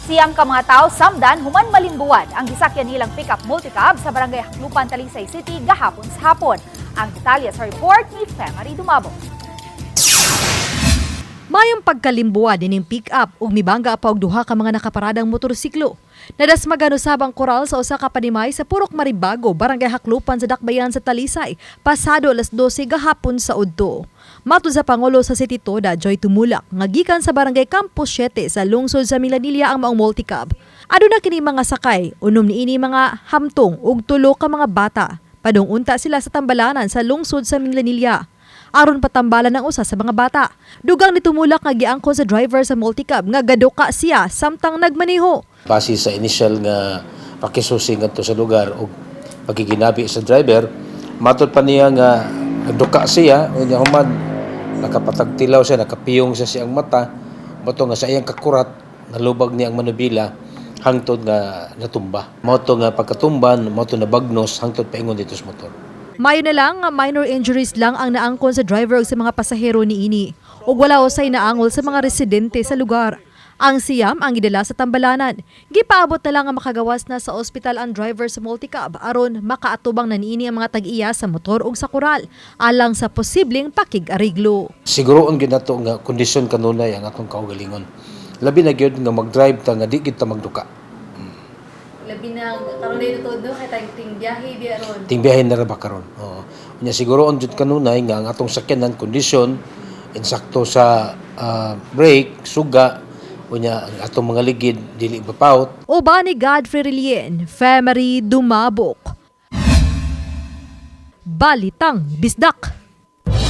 9 ka mga tao samdan human malimbuwad ang gisakyan nilang pickup multicab sa Barangay Jaclupan, Talisay City gahapon sa hapon. Ang detalye sa report ni Femary Dumabo. Mayong pagkalimbuwad ining pick-up ug mibangga pa og duha ka mga nakaparadang motorsiklo. Nadasmagan usab ang koral sa usa ka panimay sa Purok Maribago, Barangay Jaclupan sa Dakbayan sa Talisay, pasado alas 12 gahapon sa udto. Matud sa Pangulo sa City Toda, Joy Tumulak, nga gikan sa Barangay Campos 7 sa lungsod sa Minglanilla ang maong multicab. Aduna kini mga sakay, 6 niini mga hamtong ug 3 ka mga bata. Padung unta sila sa tambalanan sa lungsod sa Minglanilla aron patambalan ang usa sa mga bata. Dugang ni Tumulak nga giangkon sa driver sa multicab nga gaduka siya samtang nagmaneho. Base sa initial nga pakisusi ngadto sa lugar o pagkiginabi sa driver, matod pa niya nga nagduka siya, unya human nakapatagtilaw siya, nakapiyong siya siyang mata, mao nga sa iyang kakurat nalubag niya ang manubila hangtod nga natumba. Mao to nga pagkatumban, mao to nabagnos hangtod paingon dito sa motor. Mayo na lang nga minor injuries lang ang naangkon sa driver ug sa mga pasahero niini ug wala usay naangol sa mga residente sa lugar. Ang 9 ang gidala sa tambalanan. Gipaabot na lang nga makagawas na sa ospital ang driver sa multicab aron makaatubang na niini ang mga tag-iya sa motor ug sa koral alang sa posibleng pakig-ariglo. Siguroon gyud nato nga kondisyon kanunay ang atong kaugalingon. Labi na gyud nga mag-drive ta nga di gyud ta magduka. Labi na karon na tuod no kay ting biyahe biya ron. Ting biyahe na ra ba karon. Oo. Unya siguroon jud kanunay nga ang atong sakyanan kondisyon insakto sa brake, suga, unya ang atong mga ligid dili bapawt. Uban ni Godfrey Relien, Femery Dumabok. Balitang Bisdak.